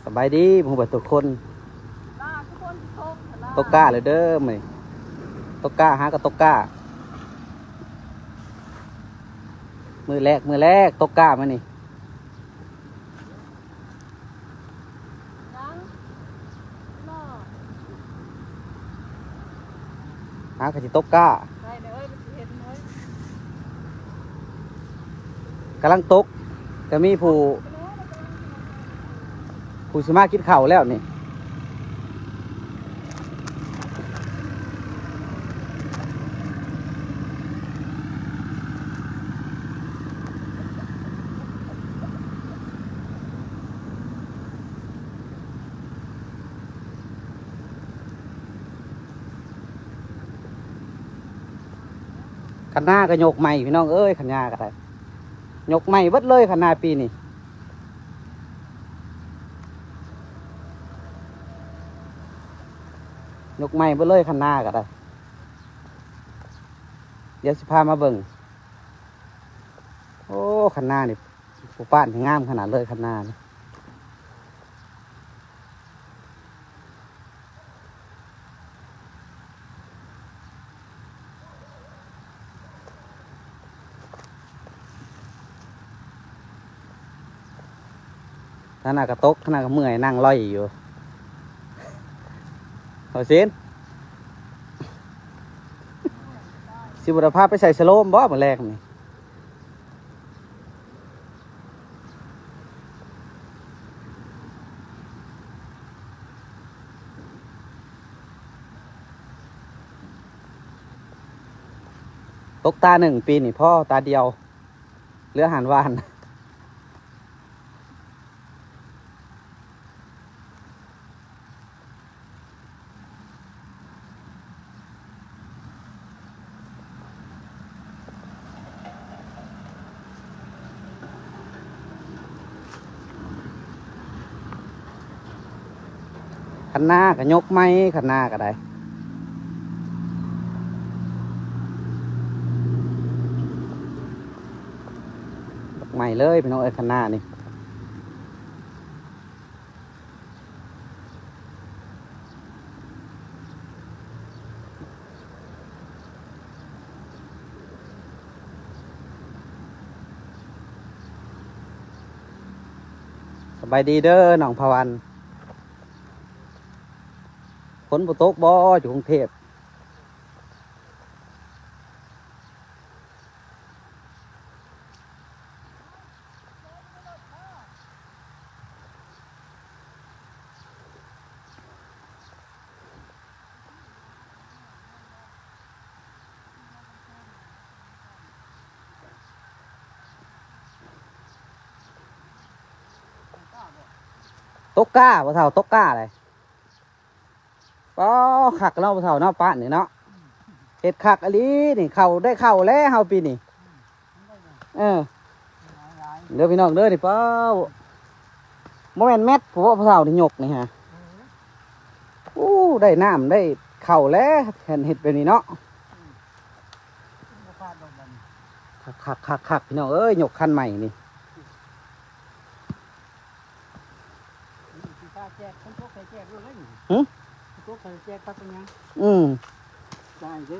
ສະບາຍດີໝູ່ເບິດທຸກຄົນ. ຕົກກ້າເລີຍເດີມື້ນີ້ ຕົກກ້າ ຫາກໍຕົກກ້າ ມື້ແລກ ມື້ແລກຕົກກ້າມື້ນີ້. ຫາກໍຊິຕົກກ້າ ກຳລັງຕົກ ກໍມີຜູ້ ຜູ້ຊິມາກິນເຂົ້າແລ້ວນີ້. ຄັນນາກໍຍົກໃໝ່ພີ່ນ້ອງເອີຍ ຄັນນາກໍໄດ້ ຍົກໃໝ່ເບິດເລີຍຄັນນາປີນີ້ ຍົກໃໝ່ເບິດເລີຍຄັນນາກໍໄດ້. ດຽວຊິພາມາເບິ່ງ ໂອ້ ຄັນນານີ້ ຜູ້ປານນີ້ງາມຂະໜາດເລີຍຄັນນານີ້. ຂະໜາດກະຕົກ ຂະໜາດກະເມື່ອຍ ນັ່ງລອຍຢູ່ ເອົາຊິນ ຊິບໍ່ໄດ້ພາໄປໃສ່ສະໂລມບໍ່ມື້ແລງນີ້? ຕົກຕາໜຶ່ງປີນີ້ພໍຕາດຽວ ເຫຼືອຫານຫວ່ານ. ຄັນນາກໍຍົກໃໝ່ ຄັນນາກໍໄດ້ ຍົກໃໝ່ເລີຍພີ່ນ້ອງເອີຍ ຄັນນານີ້. ສະບາຍດີເດີນ້ອງພາວັນ ຝົນບໍ່ຕົກບໍ່ຢູ່ກຸງເທບ? ຕົກກ້າ ພໍ່ເຖົ້າ ຕົກກ້າເລີຍ. ປ້າ ຄັກເນາະ ພໍ່ເຖົ້າເນາະ ປ້ານີ້ເນາະ ເຮັດຄັກອີ່ຫຼີນີ້ ເຂົ້າໄດ້ເຂົ້າແລ້ວເຮົາປີນີ້. ເອີ ເດີພີ່ນ້ອງເດີ ນີ້ ປ້າ ບໍ່ແມ່ນແມັດຜູ້ບໍ່ ພໍ່ເຖົ້ານີ້ຍົກນີ້ຫາ. ໂອ້ ໄດ້ນ້ຳໄດ້ເຂົ້າແລ້ວ ເຮັດ ເຮັດແບບນີ້ເນາະ. ຄັກໆໆໆ ພີ່ນ້ອງເອີຍ ຍົກຄັນໃໝ່ນີ້. ຊິພາແຈກ ຄົນຕົກໃສ່ແຈກໂລດເລີຍນີ້. ຫຶ? ຄົນຕົກໃສ່ແຈກຄັກເປັນຫຍັງ? ອືມ ໄດ້ເດີ.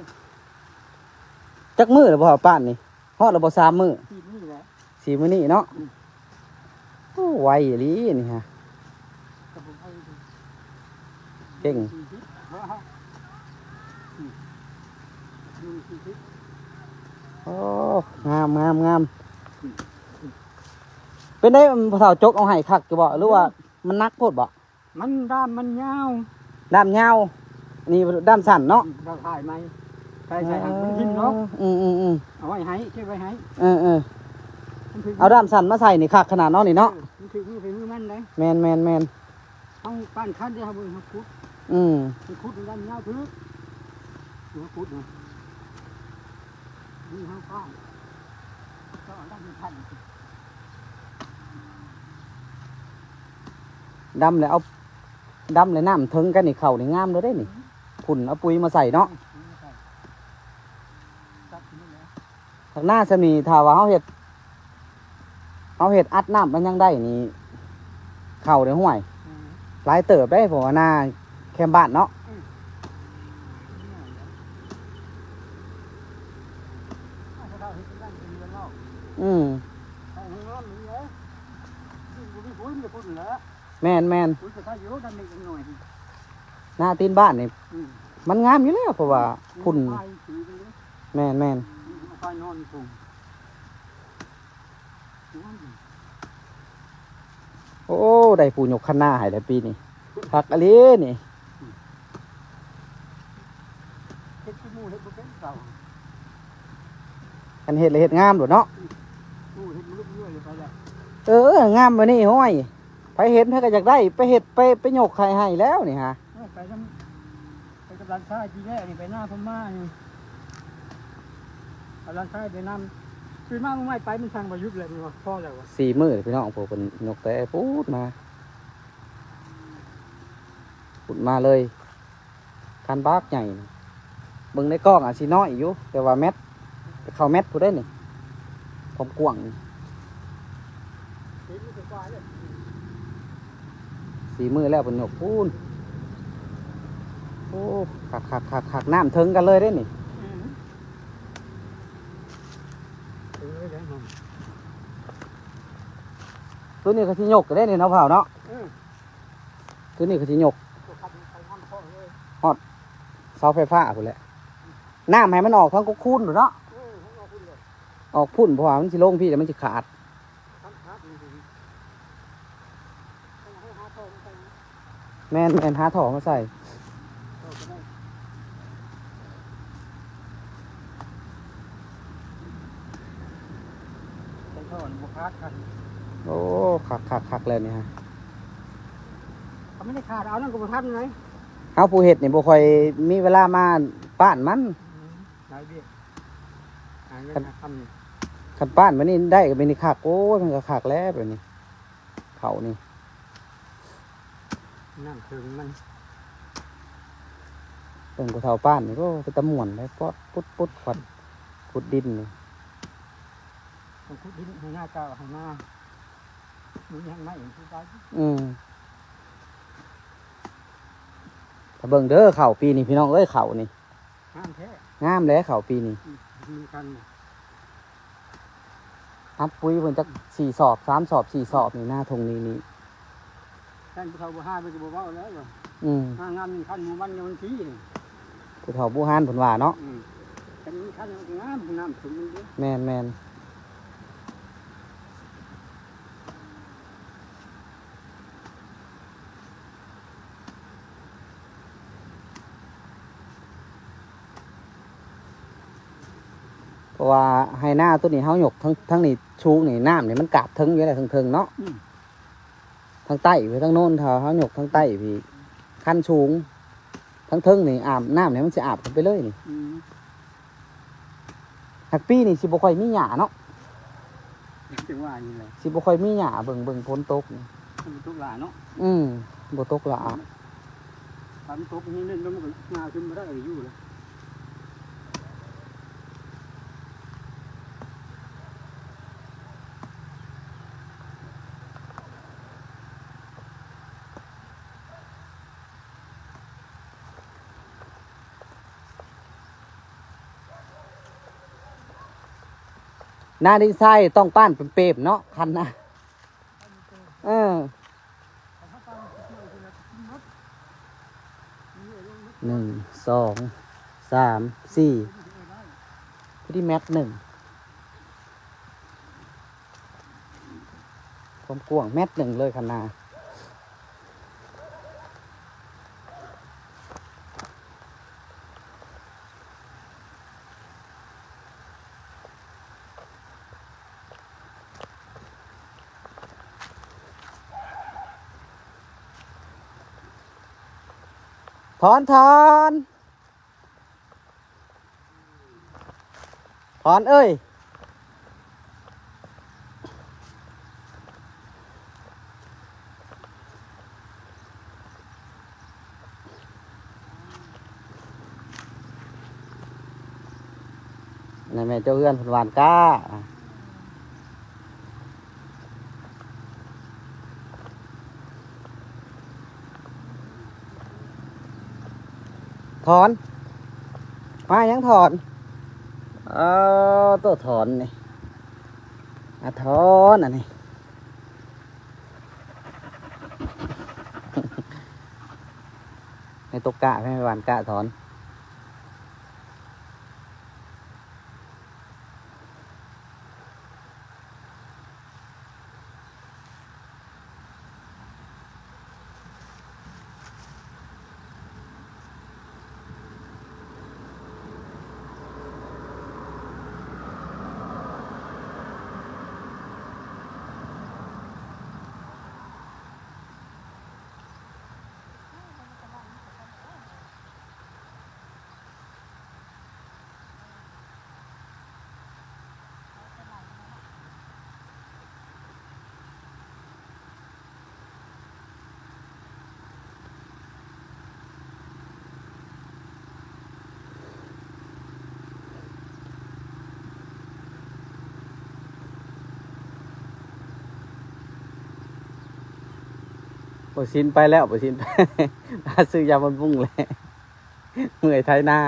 ຈັກມື້ແລ້ວບໍ່ ປ້ານີ້? ຮອດແລ້ວບໍ່ ສາມມື້? ສີ່ມື້ແລ້ວ. ສີ່ມື້ນີ້ເນາະ. ອືມ ໂອ້ ໄວອີ່ຫຼີນີ້ຫາ. ກໍບໍ່ໄວເດີ ເກັ່ງ. ອືມ ໂອ້ ງາມໆໆ ອືມ. ເປັນໄດ໋ ພໍ່ເຖົ້າ ຈົກເອົາໃຫ້ຄັກຢູ່ບໍ່ ຫຼືວ່າມັນໜັກໂພດບໍ່? ມັນດ້າມມັນຍາວ ດ້າມຍາວ ນີ້ດ້າມສັ້ນເນາະ. ດາວຖ່າຍໃໝ່ ໃສ່ໃສ່ຫັ້ນມັນຖິ້ມເນາະ. ອືມໆໆ ເອົາໄວ້ໃຫ້ ເກັບໄວ້ໃຫ້. ເອີໆ ມັນຖືກ ເອົາດ້າມສັ້ນມາໃສ່ນີ້ຄັກຂະໜາດເນາະນີ້ເນາະ. ເອີ ມັນຖືກມືໃຜມືມັນເດ້. ແມ່ນໆໆ ເຮົາປ້ານຄັນເດ້ ເຮົາບໍ່ໄດ້ເຮົາຂຸດ. ອືມ ມັນຂຸດດ້າມຍາວຖືກ ເຮົາຂຸດນະ ນີ້ເຮົາປ້ານ ເຮົາເອົາດ້າມພັນ ດຳແລ້ວເອົາ ດຳແລ້ວນ້ຳເຖິງກັນນີ້ ເຂົ້ານີ້ງາມໂລດເດ້ນີ້. ອືມ ພຸ້ນເອົາປຸ໋ຍມາໃສ່ເນາະ. ອືມ ມາໃສ່ ຕັດຂຶ້ນມາແລ້ວ ຜັກນາຊ່ຳນີ້ ຖ້າວ່າເຮົາເຮັດ ເຮົາເຮັດອັດນ້ຳມັນຍັງໄດ້ນີ້ ເຂົ້າເດ້ຫ້ວຍ. ອືມ ຫຼາຍເຕີບເດ້ ເພາະວ່ານາແຄມບ້ານເນາະ. ອືມ ເຂົາເຈົ້າເຮັດເປັນບ້ານເປັນເຮືອນເນາະ. ອືມ ເຂົາງາມເລີຍ ບໍ່ມີຝຸ່ນ ບໍ່ມີຝຸ່ນແຫຼະ. ແມ່ນໆ ໂອ້ຍ ກໍໃຊ້ຢູ່ ດຳເລັກນ້ອຍ. ໜ້າຕີນບ້ານນີ້ ອືມ ມັນງາມຢູ່ແລ້ວ ເພາະວ່າ ອືມ ຝຸ່ນ ໄຟສີມັນເດ້. ແມ່ນໆ ອືມ ໄຟນອນພຸ້ນ. ໂອ້ ໄດ້ຜູ້ຍົກຄັນນາໃຫ້ແລ້ວປີນີ້ ຄັກອີ່ຫຼີນີ້. ເຮັດຄືໝູ່ເຮັດບໍ່ເປັນເຂົາ ຄັນເຮັດລະເຮັດງາມໂລດເນາະ. ໝູ່ເຮັດມັນລຸກເມື່ອຍໄປແລ້ວ. ເອີ ງາມບາດນີ້ ໂອ້ຍ ໃຜເຫັນໃຜກໍຢາກໄດ້ ໄປເຮັດ ໄປ ໄປຍົກໃຫ້ ໃຫ້ແລ້ວນີ້ຫາ. ເອີ ໄປນຳ ໄປກັບຫຼານຊາຍປີແລກນີ້ ໄປນາພົມມານີ້ ເອົາຫຼານຊາຍໄປນຳ. ຄືມາມື້ໃໝ່ໄປ ມັນສັ່ງບໍ່ຢຸດແລ້ວ ມັນວ່າພໍແລ້ວວ່າ. ສີ່ມື້ພີ່ນ້ອງ ພວກເພິ່ນຍົກແຕ່ພຸ້ນມາ ພຸ້ນມາເລີຍ. ຄັນບັກໃຫຍ່ ເບິ່ງໃນກ້ອງອາດຊິນ້ອຍຢູ່ ແຕ່ວ່າແມັດ ເຂົ້າແມັດພຸ້ນເດ້ນີ້ ຄວາມກວ້າງນີ້. ສີ່ມື້ແລ້ວເພິ່ນຍົກພຸ້ນ. ໂອ້ ຄັກໆໆໆ ນ້ຳເຖິງກັນເລີຍເດ້ນີ້. ອືມ ເຖິງເລີຍເດ້. ໂຕນີ້ກໍຊິຍົກໄດ້ນີ້ເນາະ ພາວເນາະ. ອືມ ໂຕນີ້ກໍຊິຍົກ ໂຕຄັນໄປນຳເພາະເລີຍ ຮອດເສົາໄຟຟ້າພຸ້ນແຫຼະ. ນ້ຳໃຫ້ມັນອອກທາງກອງຄູນພຸ້ນເນາະ. ເອີ ໃຫ້ອອກພຸ້ນເລີຍ ອອກພຸ້ນ ເພາະວ່າມັນຊິລົງພີ້ແລ້ວມັນຊິຂາດ. ຄັນຂາດນີ້ ຕ້ອງໃຫ້ຫາທໍ່ມາໃສ່. ແມ່ນໆ ຫາທໍ່ມາໃສ່. ໃສ່ທໍ່ນີ້ບໍ່ຂາດຄັນ. ໂອ້ ຄັກໆໆ ແລ້ວນີ້ຮະ. ຄັນມັນໄດ້ຂາດ ເອົານັ້ນກໍບໍ່ທັນເລີຍ. ເຮົາຜູ້ເຮັດນີ້ບໍ່ຄ່ອຍມີເວລາມາປ້ານມັນ. ອືມ ຫຼາຍວຽກ ຫາເງິນຫາຄຳນີ້. ຄັນປ້ານແບບນີ້ໄດ້ກໍແບບນີ້ຄັກ. ໂອ້ຍ ມັນກໍຄັກແລ້ວແບບນີ້ ເຂົ້ານີ້ ນ້ຳເຖິງມັນ. ເບິ່ງຜູ້ເຖົ້າປ້ານນີ້ ໂອ້ ເປັນຕາມ່ວນເດ້ ປອດປຸດໆ ຂວັດ ຂຸດດິນນີ້. ຕ້ອງຂຸດດິນໃຫ້ນາເຈົ້າ ໃຫ້ນາ ມັນຍັງໄມ້ຄືເກົ່າ. ອືມ ຖ້າເບິ່ງເດີ ເຂົ້າປີນີ້ ພີ່ນ້ອງເອີຍ ເຂົ້ານີ້ ງາມແທ້ ງາມແຫຼະເຂົ້າປີນີ້. ອືມ ມີຄັນນະ ອັດປຸ໋ຍເພິ່ນຈັກສີ່ສອບ ສາມສອບ ສີ່ສອບນີ້ ນາທົ່ງນີ້ນີ້. ຄັນຜູ້ເຖົ້າບູຮານເພິ່ນຈະບໍ່ເວົ້າແລ້ວ. ອືມ ງາມ ງາມ ມີຄັນ ໝູ່ມັນ ມັນທີ່ ຜູ້ເຖົ້າບູຮານເພິ່ນວ່າເນາະ. ອືມ ຄັນມີຄັນ ມັນກໍງາມ ນ້ຳຂຶ້ນມັນເດ້. ແມ່ນໆ. ເພາະວ່າໄຮ່ນາໂຕນີ້ເຮົາຍົກທັງ ທັງນີ້ສູງນີ້ ນ້ຳນີ້ມັນກາບເທິງຢູ່ແລ້ວ ເທິງໆເນາະ. ອືມ ທາງໃຕ້ໄປທາງໂນ້ນ ຖ້າເຮົາຍົກທາງໃຕ້ພີ້ ຄັນສູງ ທາງເທິງນີ້ອາບ ນ້ຳນີ້ມັນຊິອາບຂຶ້ນໄປເລີຍນີ້. ອືມ ຫາກປີນີ້ຊິບໍ່ຄ່ອຍມີຫຍ້າເນາະ. ຈັ່ງວ່ານີ້ແຫຼະ ຊິບໍ່ຄ່ອຍມີຫຍ້າ ເບິ່ງ ເບິ່ງຝົນຕົກນີ້ ມັນບໍ່ຕົກຫຼາຍເນາະ. ອືມ ບໍ່ຕົກຫຼາຍ. ຄັນຕົກນີ້ ມັນກໍຫຍ້າຂຶ້ນບໍ່ໄດ້ຢູ່ແລ້ວ. ນາດິນຊາຍຕ້ອງປ້ານເປັມໆເນາະ ຄັນນະ. ເອີ ໜຶ່ງ ສອງ ສາມ ສີ່ ພໍດີແມັດໜຶ່ງ ຄວາມກວ້າງແມັດໜຶ່ງເລີຍຄັນນາ. ຖອນ ຖອນ ຖອນເອີຍ. ອັນນັ້ນແມ່ນເຈົ້າເຮືອນເພິ່ນຫວ່ານກ້າ. ຖອນ ມາຫຍັງຖອນ? ເອີ ໂຕຖອນນີ້ ອາ ຖອນອັນນີ້ ໃຫ້ຕົກກະ ໃຫ້ຫວ່ານກະຖອນ. ບໍ່ຊິນໄປແລ້ວ ບໍ່ຊິນໄປ ຫາຊື້ຢາບັນບຸງແຫຼະ ເມື່ອຍໄຖນາ.